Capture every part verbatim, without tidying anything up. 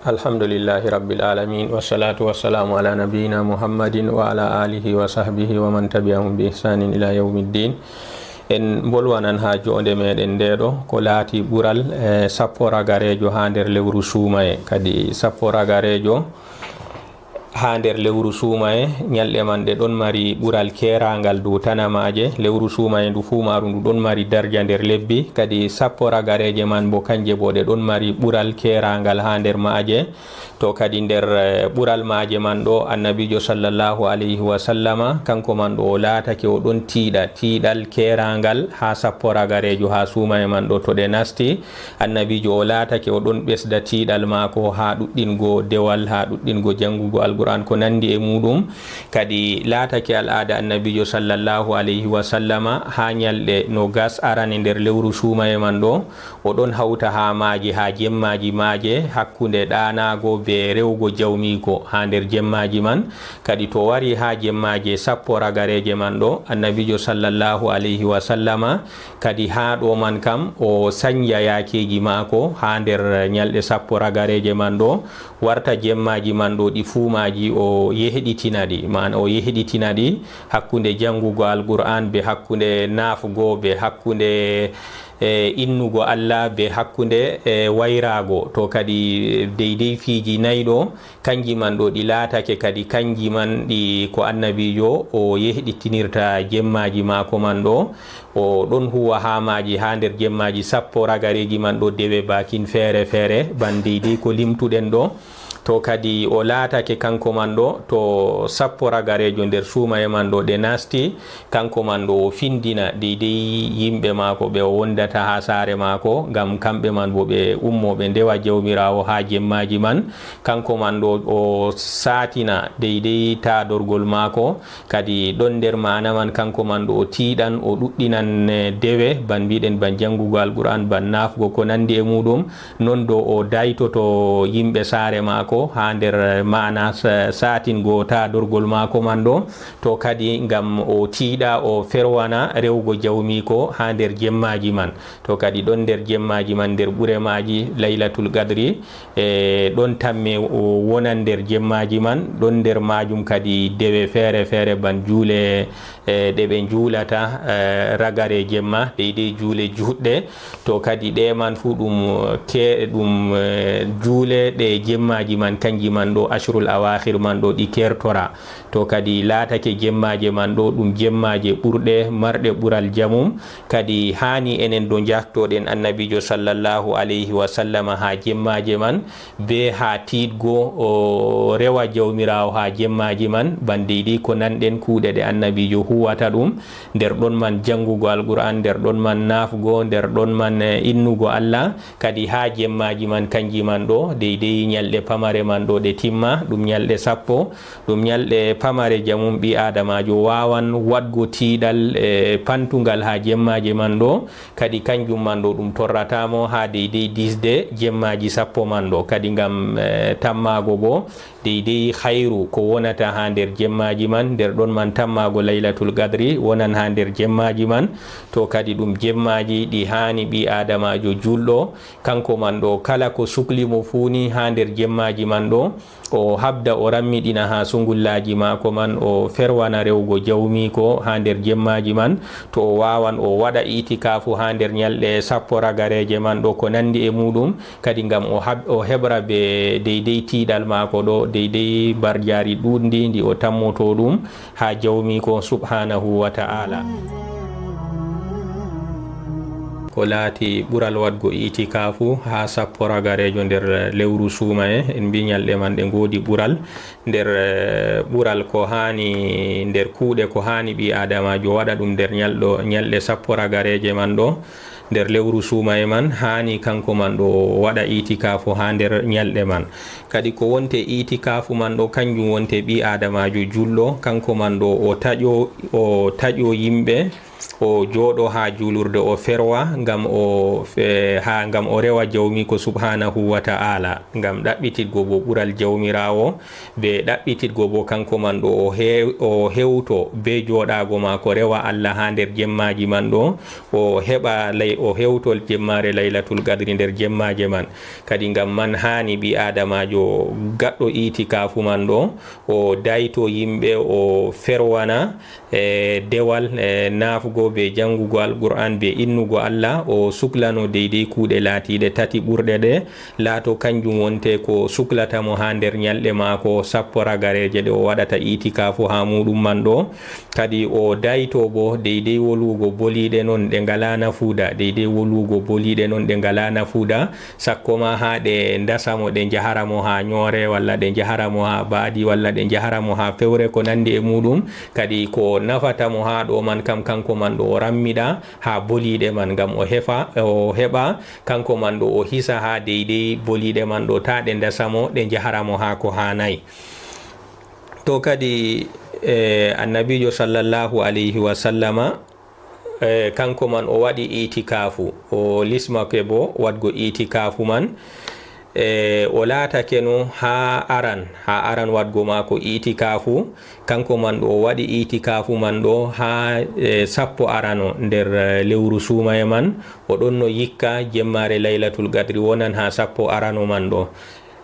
Alhamdulillahi Rabbil Alamin, wassalatu wassalamu ala nabiyyina Muhammadin wa ala alihi wa sahbihi wa man tabi'ahum bi ihsanin ila yawmiddin. En mbolwanan haa joonde meɗen nde ɗo ko laati ɓural, eh, sappo ragareejo haa nder lewru suumaye. Kadi sappo ragareejo haa nder lewru suumaye, nyalɗe man ɗe ɗon mari ɓural keeraangal dow tana maaje. Lewru suumaye ndu fuu maaru ndu ɗon mari darja nder lebbi. Kadi sappo ragareeje man bo kanje bo ɗe ɗon mari ɓural keeraangal haa nder maaje. To kadi nder, eh, ɓural maaje man ɗo, Annabiijo sallallahu alayhi wa sallama, kanko man ɗo o laatake o ɗon tiiɗa, tiiɗal keeraangal haa sappo ragareejo haa suumaye man ɗo to ɗe nasti. Annabiijo o laatake o ɗon ɓesda tiiɗal maako haa ɗuɗɗingo dewal, haa ɗuɗɗingo janngugo Alqur'aan ko nanndi e muuɗum. Kadi laatake al'aada Annabiijo sallallahu alayhi wa sallama haa nyalɗe noogas arane nder lewru suumaye man ɗo, o ɗon hawta haa maaje, haa jemmaaji maaje, hakkunde ɗaanaago bee rewgo jawmiiko haa nder jemmaaji man. Kadi to wari haa jemmaaje sappo ragareeje man ɗo, Annabiijo sallallahu alayhi wa sallama, kadi haa ɗo man kam, o sanja yaakeeji maako haa nder nyalɗe sappo ragareeje man ɗo, warta jemmaaji man ɗo ɗi fuu maaji o yehɗitina ɗi, maana o yehɗitina ɗi hakkunde janngugo Alqur'aan be hakkunde naafgo be hakkunde, eh, innugo Allah be hakkunde, eh, wayraago. To kadi deydey fiiji nayi ɗo, kanji man ɗo ɗi laatake kadi kanji man ɗi ko Annabiijo o yehɗitinirta jemmaaji maako man ɗo. O ɗon huuwa haa maaji haa nder jemmaaji sappo ragareeji man ɗo dewe baakin feere feere, ban deydey ko limtuɗen ɗo. To kadi o laatake kanko man ɗo, to sappo ragareejo nder suumaye man ɗo ɗe nasti, kanko man ɗo o findina deydey yimɓe maako ɓe o wondata haa saare maako, ngam kamɓe man bo ɓe ummo ɓe ndewa Jawmiraawo haa jemmaaji man. Kanko man ɗo o saatina deydey taadorgol maako. Kadi ɗon nder maana man, kanko man ɗo o tiiɗan, o ɗuɗɗinan, eh, dewe, ban mbiɗen, ban janngugo Alqur'aan, ban naafgo ko nanndi e muuɗum. Non ɗo o daytoto yimɓe saare maako haa nder, eh, maana sa-, saatingo taadorgol maako man ɗo. To kadi ngam o tiiɗa, o ferwana rewgo jawmiiko haa nder jemmaaji man. To kadi ɗon nder jemmaaji man, nder ɓure maaji, Laylatul Qadri, e ɗon tamme o wonan nder jemmaaji man, ɗon nder maajum kadi dewe feere feere ban juule, e ɗe ɓe njuulata, e ragare jemma, deydey juule juutɗe. To kadi ɗe man fuu ɗum ke-, ɗum, e, juule ɗe jemmaaji man, kanji man ɗo ashrul awaakhir man ɗo ɗi kertora. To kadi laatake jemmaaje man ɗo ɗum jemmaaje ɓurɗe marɗe ɓural jamum. Kadi haani enen ɗo njahtoɗen Annabiijo sallallahu alayhi wa sallama haa jemmaaje man, be haa tiiɗgo o rewa Jawmiraawo haa jemmaaji man, ban deydey ko nanɗen kuuɗe ɗe Annabiijo huuwata ɗum, nder ɗon man janngugo Alqur'aan, nder ɗon man naafgo, nder ɗon man, eh, innugo Allah. Kadi haa jemmaaji man, kanji man ɗo, deydey nyalɗe pamare man ɗo ɗe timma, ɗum nyalɗe sappo, ɗum nyalɗe pamare jamum ɓii Aadamaajo waawan waɗgo tiiɗal, e, pantungal haa jemmaaje man ɗo. Kadi kanjum man ɗo ɗum torrata mo haa deydey disde jemmaaji sappo man ɗo. Kadi ngam, e, tammaago bo deydey khayru ko wonata haa nder jemmaaji man, nder ɗon man tammaago Laylatul Qadri wonan haa nder jemmaaji man. To kadi ɗum jemmaaji ɗi haani ɓii Aadamaajo juulɗo, kanko man ɗo kala ko sukli mo fuu ni haa nder jemmaaji man ɗo, o habda o rammiɗina haa sungullaaji maako man, o ferwana rewgo jawmiiko haa nder jemmaaji man. To o waawan, o waɗa itikaafu haa nder nyalɗe sappo ragareeje man ɗo ko nanndi e muuɗum, kadi ngam o hab-, o heɓra be deydey tiiɗal maako ɗo, deydey mbarjaari ɗuuɗndi ndi o tammoto ɗum haa Jawmiiko subhaanahu wa ta'aala. Ko laati ɓural waɗgo itikaafu haa sappo ragareejo nder lewru suumaye, en mbii nyalɗe man ɗe ngoodi ɓural. Nder, eh, ɓural ko haani, nder kuuɗe ko haani ɓii Aadamaajo waɗa ɗum nder nyalɗo, nyalɗe sappo ragareeje man ɗo, nder lewru suumaye man, haani kanko man ɗo waɗa itikaafu haa nder nyalɗe man. Kadi ko wonte itikaafu man ɗo, kanjum wonte ɓii Aadamaajo juulɗo, kanko man ɗo o taƴo, o taƴo yimɓe, o jooɗo haa juulurde, o ferwa ngam o fe-, haa, ngam o rewa Jawmiiko subhaanahu wa ta'aala, ngam ɗaɓɓititgo bo ɓural Jawmiraawo, be ɗaɓɓititgo bo kaŋko man ɗo o he-, o hewto be jooɗaago maako, rewa Allah haa nder jemmaaji man ɗo, o heɓa lay-, o hewto jemmaare Laylatul Qadri nder jemmaaje man. Kadi ngam man haani ɓii aadamaajo gaɗɗo itikaafu man ɗo, o dayto yimɓe, o ferwana, e dewal, e naafugo be jaŋgugo Alqur'aan be innugo Allah, o suklano deydey kuuɗe laatiiɗe tati ɓurɗe ɗe, laato kanjum wonte ko suklata mo haa nder nyalɗe maako sappo ragareeje ɗe o waɗata itikaafu haa muuɗum man ɗo. Kadi o dayto bo deydey wolwugo boliiɗe non ɗe ngalaa nafuuda, deydey wolwugo boliiɗe non ɗe ngalaa nafuuda, sakko ma haa ɗe ndasa mo, ɗe njahara mo haa nyoore, walla ɗe njahara mo haa baadi, walla ɗe njahara mo haa fewre ko nanndi e muuɗum. Kadi ko nafata mo haa ɗo man kam, kaŋko man ɗo o rammiɗa haa boliiɗe man, ngam o hefa, o heɓa kaŋko man ɗo o hisa haa deydey boliiɗe man ɗo, taa ɗe ndasa mo, ɗe njahara mo haa ko haanaay. To kadi, e, Annabiijo sallallahu alayhi wa sallama, e, kaŋko man o waɗi itikaafu, o lismake bo waɗgo itikaafu man. E, o laatakeno haa aran, haa aran waɗgo maako itikaafu, kaŋko man ɗo o waɗi itikaafu man ɗo haa, e, sappo arano nder, e, lewru suumaye man. O ɗonno yikka jemmaare Laylatul Qadri wonan haa sappo arano man ɗo.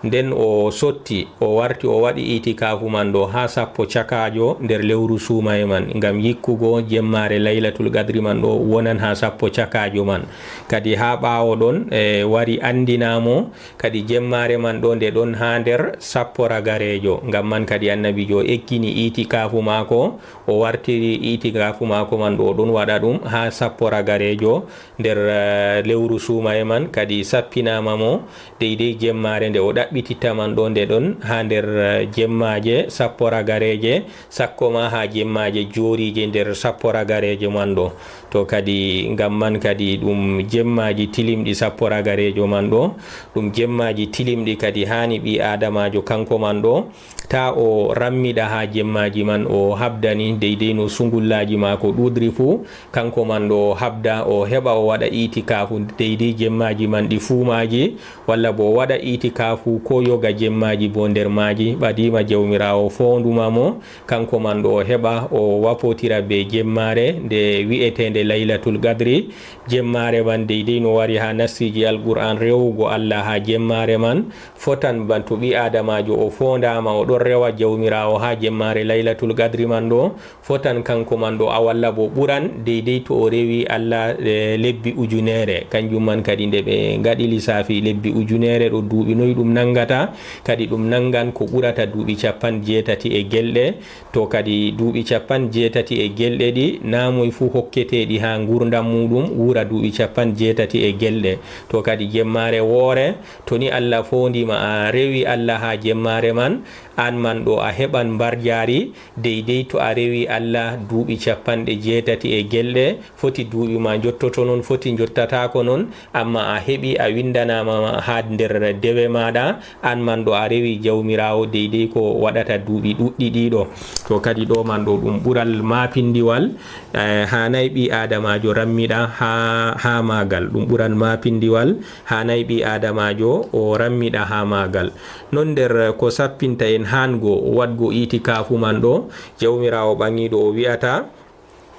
Nden o sotti, o warti, o waɗi itikaafu man ɗo haa sappo cakaajo nder lewru suumaye man, ngam yikkugo jemmaare Laylatul Qadri man ɗo wonan haa sappo cakaajo man. Kadi haa ɓaawo ɗon, e, wari anndina mo, kadi jemmaare man ɗo nde ɗon haa nder sappo ragareejo. Ngam man kadi Annabiijo o eggini itikaafu maako, o wartiri itikaafu maako man ɗo o ɗon waɗa ɗum haa sappo ragareejo nder, eh, lewru suumaye man. Kadi sappinaama mo deydey jemmaare nde o ɗaɓɓititta man ɗo nde ɗon haa nder, eh, jemmaaje sappo ragareeje, sakko ma haa jemmaaje jooriije nder sappo ragareejo man ɗo. To kadi ngam man kadi ɗum jemmaaji tilimɗi sappo ragareejo man ɗo, ɗum jemmaaji tilimɗi kadi haani ɓii aadamaajo kaŋko man ɗo, taa o rammiɗa haa jemmaaji man, o habdani deydey no sungullaaji maako ɗuuɗri fuu, kaŋko man ɗo o habda, o heɓa o waɗa itikaafu deydey jemmaaji man ɗi fuu maaji, walla bo o waɗa itikaafu koo yoga jemmaaji bo nder maaji, ɓadiima Jawmiraawo foonduma mo, kaŋko man ɗo o heɓa o wapotira bee jemmaare nde wi'eteende Laylatul Qadri. Jemmaare man deydey no wari haa nassiiji Alqur'aan, rewugo Allah haa jemmaare man, fotan bana to ɓii aadamaajo o foondaama, o ɗon rewa Jawmiraawo haa jemmaare Laylatul Qadri man ɗo, fotan kaŋko man ɗo a walla bo ɓuran deydey to o rewi Allah, e, lebbi ujuneere. Kanjum man kadi nde ɓe ngaɗi lisaafi lebbi ujuneere ɗo, duuɓi noy ɗum naŋgata, kadi ɗum naŋgan ko ɓurata duuɓi cappanɗe jeetati e gelɗe. To kadi duuɓi cappanɗe jeetati e gelɗe ɗi, naa moy fuu hokkete ɗi haa nguurndam muuɗum wuura duuɓi cappanɗe jeetati e gelɗe. To kadi jemmaare woore, to ni Allah foondi ma, a rewi Allah haa jemmaare man, aan man ɗo a heɓan mbarjaari deydey to a rewi Allah duuɓi cappanɗe jeetati e gelɗe, foti duuɓi ma njottoto non, foti njottataako non, ammaa a heɓi, a winndanaama haa nder dewe maaɗa, aan man ɗo a rewi Jawmiraawo deydey ko waɗata duuɓi ɗuuɗɗi ɗiɗo. To kadi ɗo man ɗo ɗum ɓural maapindiwal, eh, haanay ɓii aadamaajo rammiɗa haa, haa maagal. Ɗum ɓural maapindiwal, haanay ɓii aadamaajo o rammiɗa haa maagal. Non nder ko sappinta en haango waɗgo itikaafu man ɗo, Jawmiraawo ɓaŋiiɗo o wi'ata,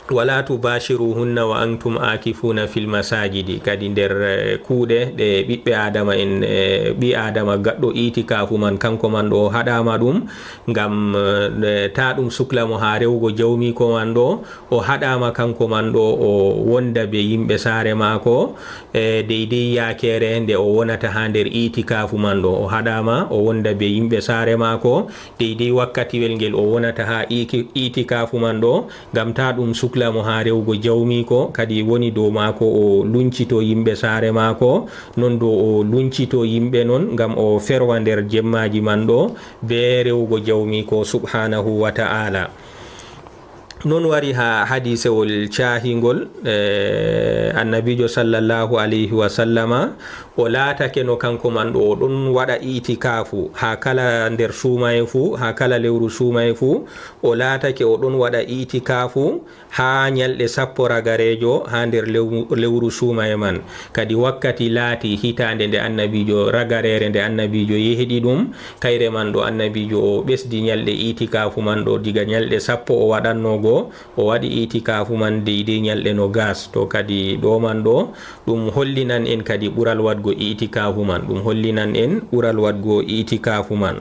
"Wala tubashiruhunna wa antum akifuna fil masajidi." Kadi nder, eh, kuuɗe ɗe ɓiɓɓe Aadama en, eh, ɓii Aadama gaɗɗo itikaafu man, kaŋko man ɗo o haɗaama ɗum, ngam, eh, taa ɗum sukla mo haa rewugo jawmiiko man ɗo, o haɗaama kaŋko man ɗo o wonda bee yimɓe saare maako, eh, deydey yaakeere nde o wonata haa nder itikaafu man ɗo. O haɗaama o wonda bee yimɓe saare maako, deydey wakkatiwel ngel o wonata haa iki-, itikaafu man ɗo, ngam taa ɗum sukla mo haa rewugo jawmiiko, kadi woni dow maako o luncito yimɓe saare maako, non dow o luncito yimɓe non, ngam o ferwa nder jemmaaji man ɗo bee rewugo jawmiiko subhaanahu wa ta'aala. Non wari haa hadisewol caahingol, eh, Annabiijo sallallahu alayhi wa sallama, o laatakeno kanko man ɗo, o ɗon waɗa itikaafu haa kala nder suumaye fuu, haa kala lewru suumaye fuu, o laatake o ɗon waɗa itikaafu haa nyalɗe sappo ragareejo haa nder lew-, lewru suumaye man. Kadi wakkati laati hitaande nde Annabiijo, ragareere nde Annabiijo yehdi ɗum, kayre man ɗo Annabiijo o ɓesdi nyalɗe itikaafu man ɗo, diga nyalɗe sappo o waɗanno go, o waɗi itikaafu man deydey nyalɗe nogas. To kadi ɗo man ɗo, ɗum hollinan en kadi ɓural waɗgo itikaafu man. Ɗum hollinan en ɓural waɗgo itikaafu man.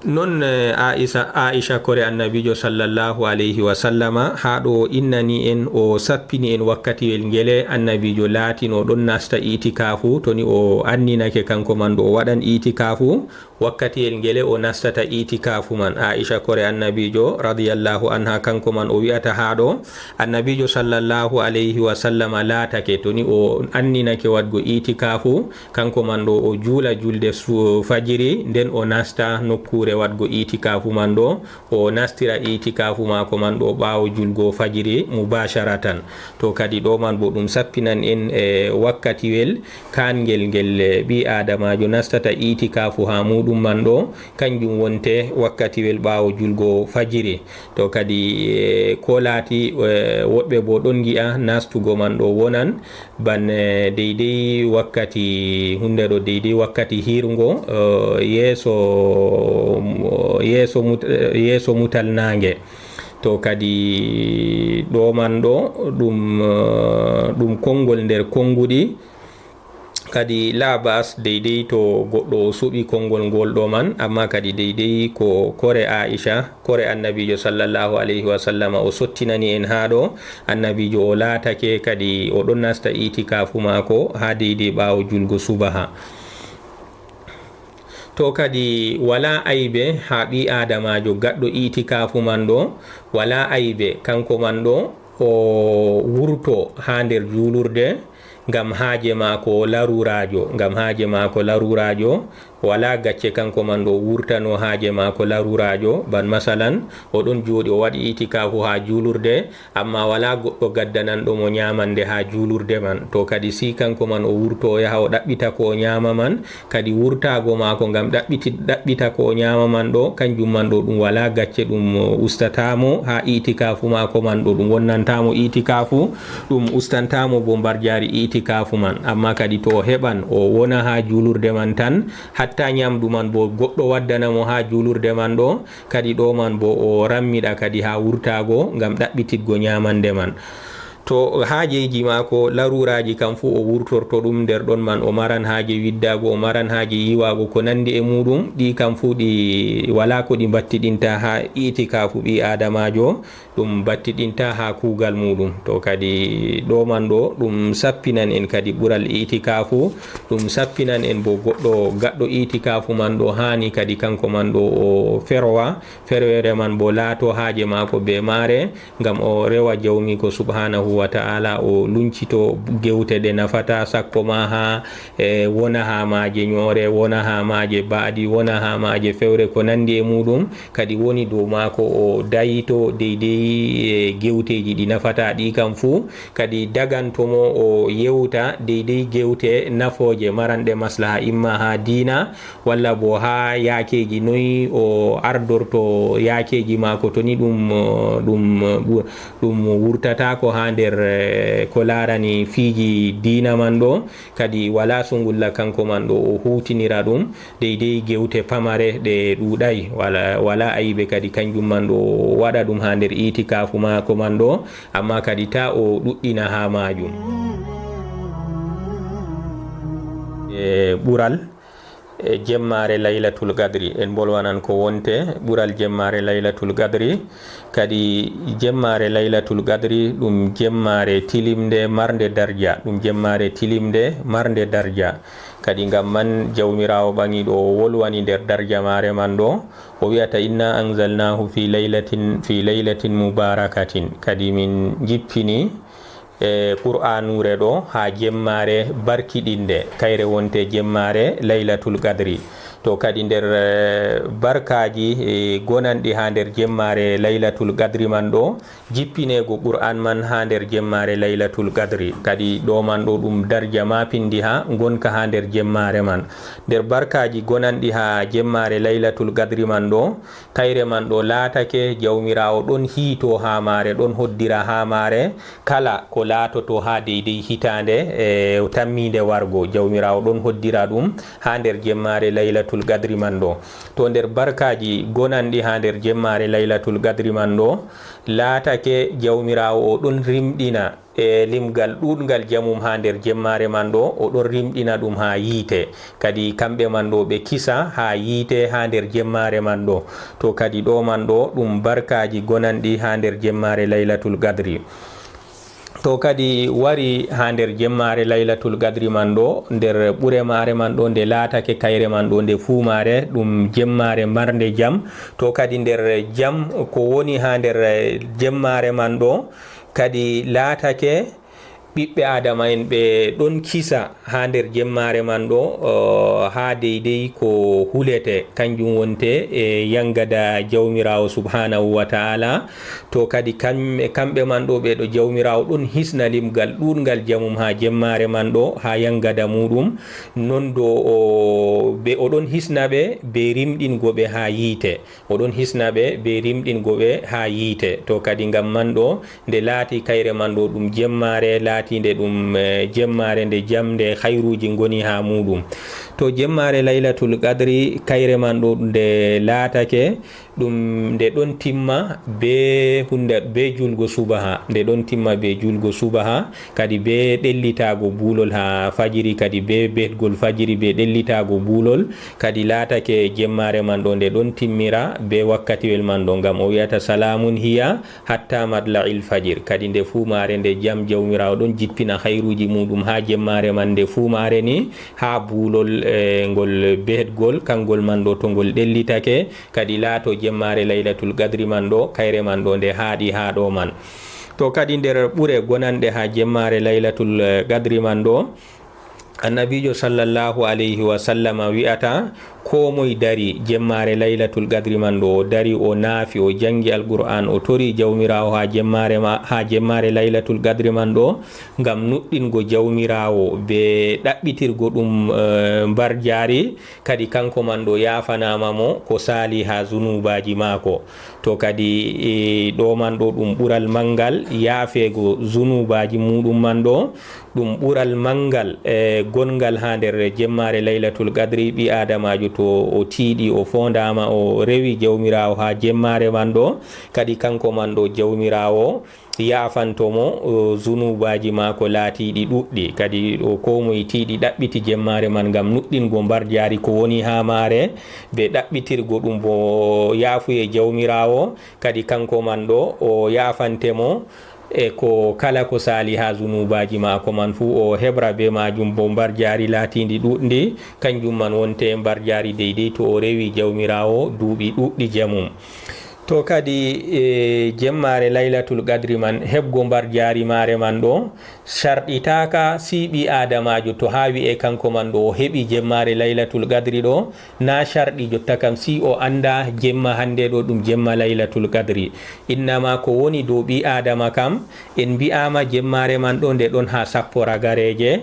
Non, eh, Aisha, Aisha kore Annabiijo sallallahu alayhi wa sallama, haa ɗo o innani en, o sappini en wakkatiwel ngele Annabiijo laatino ɗon nasta itikaafu, to ni o anninake kanko man ɗo o waɗan itikaafu, wakkatiyel ngele o nastata itikaafu man. Aisha kore Annabiijo, radiyallahu anha, kanko man o wi'ata haa ɗo, Annabiijo sallallahu alayhi wa sallama laatake, to ni o anninake waɗgo itikaafu, kanko man ɗo o juula julde su-, fajiri, nden o nasta nokkuure waɗgo itikaafu man ɗo, o nastira itikaafu maako man ɗo ɓaawo julgo fajiri mubasharatan. To kadi ɗo man bo ɗum sappinan en, e, wakkatiwel kaangel ngel, e, ɓii aadamaajo nastata itikaafu haa muuɗum man ɗo, kanjum wonte wakkatiwel ɓaawo julgo fajiri. To kadi, e, ko laati, e, woɗɓe bo ɗon ngi'a nastugo man ɗo wonan, ban, eh, deydey wakkati, hunde ɗo deydey wakkati hiirngo, eh, yeeso, yeeso mut-, eh, yeeso mutal naange. To kadi ɗo man ɗo ɗum, eh, ɗum konngol nder konnguɗi. Kadi laa ba'as deydey to goɗɗo o suɓi konngol ngol ɗo man, ammaa kadi deydey ko kore Aisha, kore Annabiijo sallallahu alayhi wa sallama o sottinani en haa ɗo, Annabiijo o laatake kadi o ɗon nasta itikaafu maako haa deydey ɓaawo julgo subaha. To kadi walaa aybe haa ɓii aadamaajo gaɗɗo itikaafu man ɗo, walaa aybe kanko man ɗo o wurto haa nder juulurde, ngam haaje maako laruuraajo, ngam haaje maako laruuraajo, walaa gacce kanko man ɗo wurtano haaje maako laruuraajo, ban masalan, o ɗon jooɗi, o waɗi itikaafu haa juulurde, ammaa walaa goɗɗo gaddananɗo mo nyaamande haa juulurde man. To kadi si kanko man o wurto, o yaha, o ɗaɓɓita ko o nyaama man, kadi wurtaago maako ngam ɗaɓɓiti-, ɗaɓɓita ko o nyaama man ɗo, kanjum man ɗo ɗum walaa gacce ɗum, uh, ustataa mo haa itikaafu maako man ɗo, ɗum wonnantaa mo itikaafu, ɗum ustantaa mo bo mbarjaari itikaafu man. Ammaa kadi to o heɓan o wona haa juulurde man tan, hatta nyaamdu man bo goɗɗo waddana mo haa juulurde man ɗo, kadi ɗo man bo o rammiɗa kadi haa wurtaago ngam ɗaɓɓititgo nyaamande man. To haajeeji maako, laruuraaji kam fuu o wurtorto ɗum nder ɗon man, o maran haaje widdaago, o maran haaje yiwaago, ko nanndi e muuɗum, ɗi kam fuu ɗi walaa ko ɗi mbattiɗinta haa itikaafu ɓii aadamaajo, ɗum mbattiɗinta haa kuugal muuɗum. To kadi ɗo man ɗo, ɗum sappinan en kadi ɓural itikaafu, ɗum sappinan en bo goɗɗo gaɗɗo itikaafu man ɗo haani kadi kanko man ɗo o ferwa, ferweere man bo laato haaje maako bee maare, ngam o rewa Jawmiiko Subhaanahu wa Ta'aala, o luncito gewte ɗe nafataa, sakko ma haa, e, wona haa maaje nyoore, wona haa maaje baadi, wona haa maaje fewre, ko nanndi e muuɗum. Kadi woni dow maako o dayito deydey, e, gewteeji ɗi nafataa ɗi kam fuu. Kadi daganto mo o yewta deydey gewte nafooje maranɗe maslaha, imma haa diina, walla bo haa yaakeeji, noy o ardorto yaakeeji maako, to ni ɗum, ɗum, ɗum wurtataako haa nder, eh, ko laarani fiiji diina man ɗo, kadi walaa sungulla kanko man ɗo o huutinira ɗum, deydey gewte pamare ɗe ɗuuɗay, wala, walaa ayibe kadi kanjum man ɗo o waɗa ɗum haa nder itikaafu maako man ɗo, ammaa kadi taa o ɗuɗɗina haa maajum. E ɓural, e jemmaare Laylatul Qadri. En mbolwanan ko wonte ɓural jemmaare Laylatul Qadri. Kadi jemmaare Laylatul Qadri ɗum jemmaare tilimnde marnde darja, ɗum jemmaare tilimnde marnde darja. Kadi ngam man Jawmiraawo Ɓaŋiiɗo o wolwani nder darja maare man ɗo, o wi'ata, "Inna anzalnahu fi laylatin, fi laylatin mubarakatin." Kadi min njippini e Qur'aanuure ɗo haa jemmaare barkiɗinde, kayre wonte jemmaare Laylatul Qadri. To kadi nder, eh, barkaaji, eh, gonanɗi haa nder jemmaare Laylatul Qadri man ɗo, jippineego Qur'aan man haa nder jemmaare Laylatul Qadri. Kadi ɗo man ɗo ɗum darja maapindi haa ngonka haa nder jemmaare man. Nder barkaaji gonanɗi haa jemmaare Laylatul Qadri man ɗo, kayre man ɗo laatake Jawmiraawo ɗon hiito haa maare, ɗon hoddira haa maare kala ko laatoto haa deydey hitaande, e tammiinde wargo. Jawmiraawo ɗon hoddira ɗum haa nder jemmaare Laylatul Qadri man ɗo. To nder barkaaji gonanɗi haa nder jemmaare Laylatul Qadri man ɗo, laatake Jawmiraawo o ɗon rimɗina e limgal ɗuuɗngal jamum haa nder jemmaare man ɗo, o ɗon rimɗina ɗum haa yiite. Kadi kamɓe man ɗo ɓe kisa haa yiite haa nder jemmaare man ɗo. To kadi ɗo man ɗo ɗum barkaaji gonanɗi haa nder jemmaare Laylatul Qadri. To kadi wari haa nder jemmaare Laylatul Qadri man ɗo, nder ɓure maare man ɗo, nde laatake kayre man ɗo, nde fuu maare ɗum jemmaare marnde jam. To kadi nder jam ko woni haa nder jemmaare man ɗo, kadi laatake ɓiɓɓe Aadama'en ɓe ɗon kisa haa nder jemmaare man ɗo, o, haa deydey ko hulete, kanjum wonte e yangada Jawmiraawo Subhaanahu wa Ta'ala. To kadi kam-, kamɓe man ɗo ɓe ɗo Jawmiraawo ɗon hisna limgal ɗuuɗngal jamum haa jemmaare man ɗo, haa yangada muuɗum. Non do o, ɓe o ɗon hisna ɓe bee rimɗingo ɓe haa yiite. O ɗon hisna ɓe bee rimɗingo ɓe haa yiite. To kadi ngam man ɗo, nde laati kayre man ɗo ɗum jemmaare, laatiinde ɗum, eh, jemmaare nde jam, nde hayruuji ngoni haa muuɗum. To jemmaare Laylatul Qadri, kayre man ɗo nde laatake, ɗum nde ɗon timma bee hunnde, bee juulgo subaha. Nde ɗon timma bee juulgo subaha, kadi bee ɗellitaago buulol haa fajiri, kadi bee beetgol fajiri, bee ɗellitaago buulol. Kadi laatake jemmaare man ɗo nde ɗon timmira bee wakkatiwel man ɗo, ngam o wi'ata, "Salaamun hiya hatta matla'il fajir." Kadi nde fuu maare nde jam, Jawmiraawo ɗon jippina hayruuji muuɗum haa jemmaare man nde fuu maare ni, haa buulol, eh, ngol beetgol, kangol man ɗo to ngol ɗellitake, kadi laato jemmaare Laylatul Qadri man ɗo, kayre man ɗo nde haaɗi haa ɗo man. To kadi nder ɓure gonanɗe haa jemmaare Laylatul, eh, Qadri man ɗo, Annabiijo sallallahu alayhi wa sallama wi'ata, koo moy dari jemmaare Laylatul Qadri man ɗo, o dari, o naafi, o jangi Alqur'aan, o tori Jawmiraawo haa jemmaare ma-, haa jemmaare Laylatul Qadri man ɗo, ngam nuɗɗingo Jawmiraawo be ɗaɓɓitirgo ɗum, eh, mbarjaari, kadi kanko man ɗo yaafanaama mo ko saali haa zunuubaaji maako. To kadi, eh, ɗo man ɗo ɗum ɓural manngal yaafeego zunuubaaji muuɗum man ɗo, ɗum ɓural manngal, eh, gonngal haa nder jemmaare Laylatul Qadri. Ɓii Aadamaajo to o tiiɗi, o foondaama, o rewi Jawmiraawo haa jemmaare man ɗo, kadi kanko man ɗo Jawmiraawo yaafanto mo, o, zunuubaaji maako laatiiɗi ɗuuɗɗi. Kadi o koo moy tiiɗi ɗaɓɓiti jemmaare man ngam nuɗɗingo mbarjaari ko woni haa maare, be ɗaɓɓitirgo ɗum bo yaafuye Jawmiraawo, kadi kanko man ɗo o yaafante mo, e ko kala ko saali haa zunuubaaji maako man fuu, o heɓra bee maajum bo mbarjaari laatiindi ɗuuɗndi, kanjum man wonte mbarjaari deydey to o rewi Jawmiraawo duuɓi ɗuuɗɗi jamum. To kadi, e jemmaare Laylatul Qadri man, heɓgo mbarjaari maare man ɗo, sharɗitaaka si ɓii Aadamaajo to haa wi'e kanko man ɗo o heɓi jemmaare Laylatul Qadri ɗo, naa sharɗi jotta kam si o annda jemma hannde ɗo ɗum jemma Laylatul Qadri. Innama ko woni dow ɓii Aadama kam, en mbi'aama jemmaare man ɗo nde ɗon haa sappo ragareeje.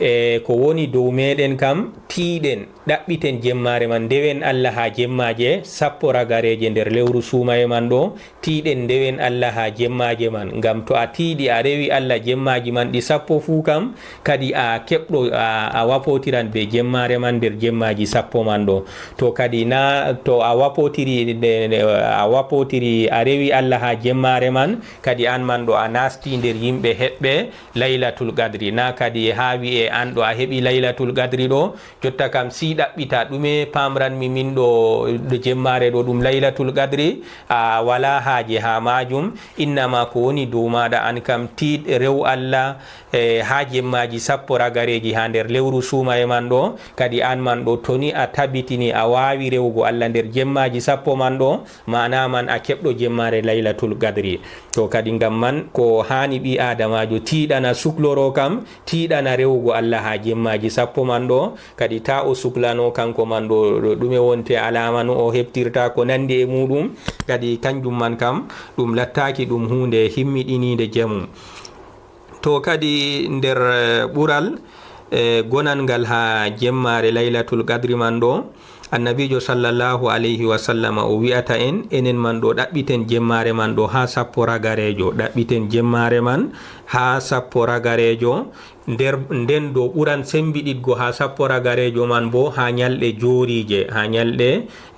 E ko woni dow meeɗen kam, tiiɗen, ɗaɓɓiten jemmaare man, ndewen Allah haa jemmaaje sappo ragareeje nder lewru suumaye man ɗo, tiiɗen ndewen Allah haa jemmaaje man, ngam to a tiiɗi a rewi Allah jemmaaji man ɗi sappo fuu kam, kadi a keɓɗo, a, a wapotiran be jemmaare man nder jemmaaji sappo man ɗo. To kadi na, to a wapotiri, ne, ne, a wapotiri, a rewi Allah haa jemmaare man, kadi an man ɗo a nasti nder yimɓe heɓɓe Laylatul Qadri. Na kadi haa wi'e an ɗo a heɓi Laylatul Qadri ɗo, jotta kam si ɗaɓɓita ɗume pamranmi min ɗo, ɗo jemmaare ɗo ɗum Laylatul Qadri, a wala haaje haa maajum. Innama ko woni dow maaɗa an kam, tiiɗ, rew Allah, e, haa jemmaaji sappo ragareeji haa nder lewru suumaye man ɗo. Kadi an man ɗo, to ni a tabitini a waawi rewugo Allah nder jemmaaji sappo man ɗo, maana man a keɓɗo jemmaare Laylatul Qadri. To kadi ngam man ko haani ɓii Aadamaajo tiiɗana sukloro kam, tiiɗana rewugo Allah haa jemmaaji sappo man ɗo, kadi taa o suklano kanko man ɗo, ɗo ɗume wonte alaama no o heɓtirta ko nanndi e muuɗum, kadi kanjum man kam ɗum lattaaki ɗum huunde himmiɗiniinde jemum. To kadi nder, eh, ɓural, eh, gonangal haa jemmaare Laylatul Qadri man ɗo, Annabiijo sallallahu alayhi wa sallama o wi'ata en, enen man ɗo ɗaɓɓiten jemmaare man ɗo haa sappo ragareejo, ɗaɓɓiten jemmaare man haa sappo ragareejo, nder, nden ɗo ɓuran sembiɗitgo haa sappo ragareejo man bo haa nyalɗe jooriije, haa nyalɗe,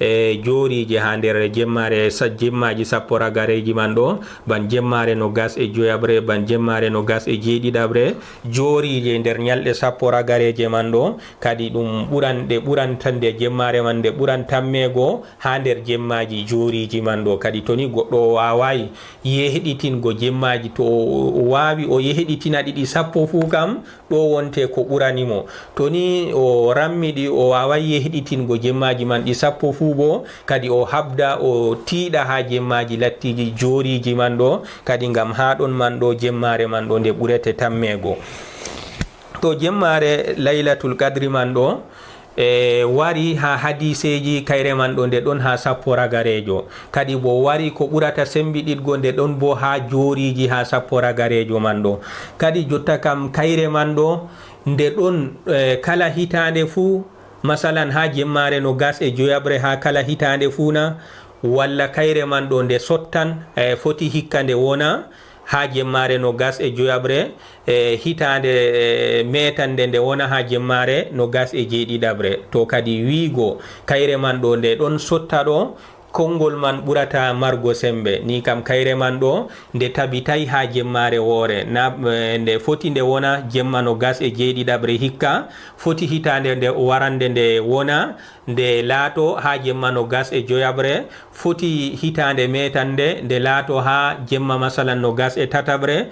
eh, jooriije haa nder jemmaare sa-, jemmaaji sappo ragareeji man ɗo, ban jemmaare nogas e joyaɓre, ban jemmaare nogas e jeeɗiɗaɓre, jooriije nder nyalɗe sappo ragareeje man ɗo, kadi ɗum ɓuran, ɗe ɓuran tan nde jemmaare man, nde ɓuran tammeego haa nder jemmaaji jooriiji man ɗo. Kadi to ni goɗɗo o waawaayi yehɗitingo jemmaaji, to o, o waawi o yehɗitina ɗi ɗi sappo fuu kam, ɗo wonte ko ɓurani mo. To ni o rammi ɗi, o waawaayi yehɗitingo jemmaaji man ɗi sappo fuu bo, kadi o haɓda, o tiiɗa haa jemmaaji lattiiji jooriiji man ɗo, kadi ngam haa ɗon man ɗo jemmaare man ɗo nde ɓurete tammeego. To jemmaare Laylatul Qadri man ɗo, e, wari haa hadiiseeji, kayre man ɗo nde ɗon haa sappo ragareejo. Kadi bo wari ko ɓurata sembiɗitgo nde ɗon bo haa jooriiji haa sappo ragareejo man ɗo. Kadi jotta kam kayre man ɗo nde ɗon, e, kala hitaande fuu, masalan haa jemmaare nogas e joyaɓre haa kala hitaande fuu na, walla kayre man ɗo nde sottan, e, foti hikka nde wona haa jemmaare nogas e joyaɓre, e, hitaande, e, meetande nde wona haa jemmaare nogas e jeeɗiɗaɓre. To kadi wiigo kayre man ɗo nde ɗon sotta ɗo, konngol man ɓurata margo sembe. Ni kam kayre man ɗo nde tabitay haa jemmaare woore. Na, e, nde foti nde wona jemma nogas e jeeɗiɗaɓre hikka, foti hitaande nde warande nde wona nde laato haa jemma nogas e joyaɓre, foti hitaande meetande nde laato haa jemma masalan nogas e tataɓre,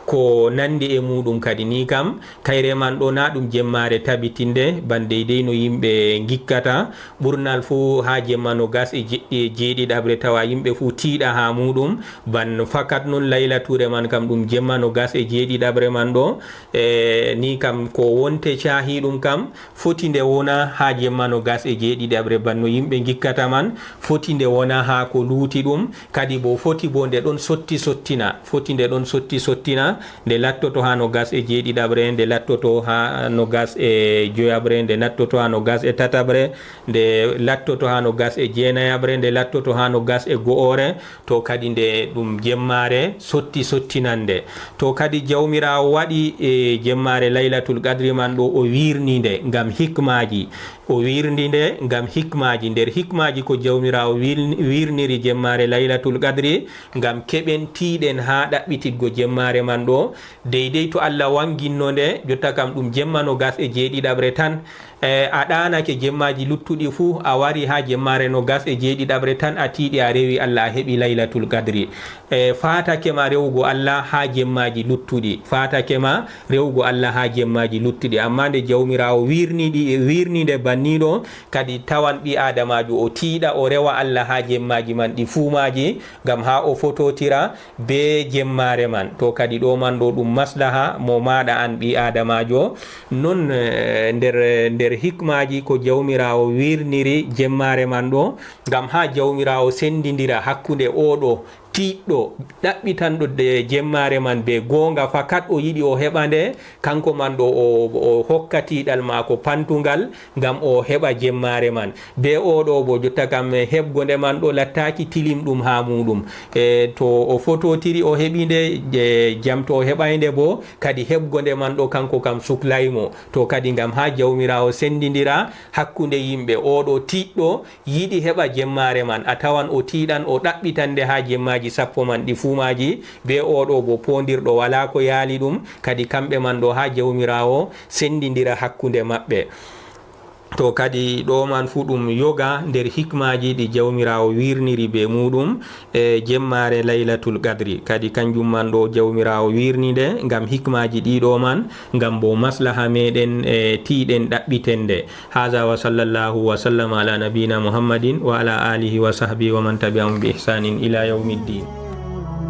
ko nanndi e muuɗum kadi. Ni kam, kayre man ɗo na ɗum jemmaare tabitinde, ban deydey no yimɓe ngikkata. Ɓurnal fuu haa jemma nogas e jeɗɗi-, e jeeɗiɗaɓre tawa yimɓe fuu tiiɗa haa muuɗum. Ban fakat non laylatuure man kam ɗum jemma nogas e jeeɗiɗaɓre man ɗo. E, ni kam ko wonte caahi ɗum kam, foti nde wona haa jemma nogas e jeeɗiɗaɓre, ban no yimɓe ngikkata man, foti nde wona haa ko luuti ɗum, kadi bo foti bo nde ɗon sotti sottina, foti nde ɗon sotti sottina, nde lattoto haa nogas e jeeɗiɗaɓre, nde lattoto haa nogas e joyaɓre, nde lattoto haa nogas e tataɓre, nde lattoto haa nogas e jeenayaɓre, nde lattoto haa nogas e go'ore, to kadi nde ɗum jemmaare sotti sottinande. To kadi Jawmiraawo waɗi, e, jemmaare Laylatul Qadri man ɗo, o wiirni nde ngam hikmaaji. O wiirni nde ngam hikmaaji. Nder hikmaaji ko Jawmiraawo wiil-, wiirniri jemmaare Laylatul Qadri, ngam keɓen tiiɗen haa ɗaɓɓitiggo jemmaare man ɗo. Deydey to Allah waŋginno nde, jotta kam ɗum jemma nogas e jeeɗiɗaɓre tan. E, a ɗaanake jemmaaji luttuɗi fuu, a wari haa jemmaare nogas e jeeɗiɗaɓre tan, a tiiɗi, a rewi Allah, a heɓi Laylatul Qadri. E, faatake ma rewugo Allah haa jemmaaji luttuɗi. Faatake ma rewugo Allah haa jemmaaji luttuɗi. Ammaa nde Jawmiraawo wiirni ɗi, wiirni nde banni ɗo, kadi tawan ɓii-aadamaajo o tiiɗa, o rewa Allah haa jemmaaji man ɗi fuu maaji, ngam haa o fototira bee jemmaare man. To kadi ɗo man ɗo ɗum maslaha mo maaɗa an ɓii-aadamaajo. Non, eh, nder, nder hikmaaji ko Jawmiraawo wiirniri jemmaare man ɗo, ngam haa Jawmiraawo senndindira hakkunde oo ɗo tiiɗɗo, ɗaɓɓitanɗo de-, jemmaare man bee gooŋga fakat o yiɗi o heɓa nde, kanko man ɗo o, o hokka tiiɗal maako pantuŋgal, ngam o heɓa jemmaare man. Bee oo ɗo boo, jotta kam, heɓgo nde man ɗo lattaaki tilimɗum haa muuɗum. E, to o fototiri, o heɓi nde, e, jam, to o heɓaay nde boo, kadi heɓgo nde man ɗo, kanko kam suklaay mo. To kadi ngam haa Jawmiraawo senndindira hakkunde yimɓe, oo ɗo tiiɗɗo yiɗi heɓa jemmaare man, a tawan o tiiɗan, o ɗaɓɓitan nde haa jemmaaji sappo man ɗi fuu maaji, bee oo ɗo boo poondirɗo walaa ko yaali ɗum, kadi kamɓe man ɗo haa Jawmiraawo senndindira hakkunde maɓɓe. To kadi ɗo man fuu ɗum yoga nder hikmaaji ɗi Jawmiraawo wiirniri bee muuɗum, e jemmaare Laylatul Qadri. Kadi kanjum man ɗo Jawmiraawo wiirni nde ngam hikmaaji ɗiɗo man, ngam boo maslaha meeɗen, e tiiɗen ɗaɓɓiten nde. Haza wa sallallahu wa sallam ala nabiyina Muhammadin wa ala alihi wa sahbihi wa man tabi'ahum bi ihsanin ila yawmiddin.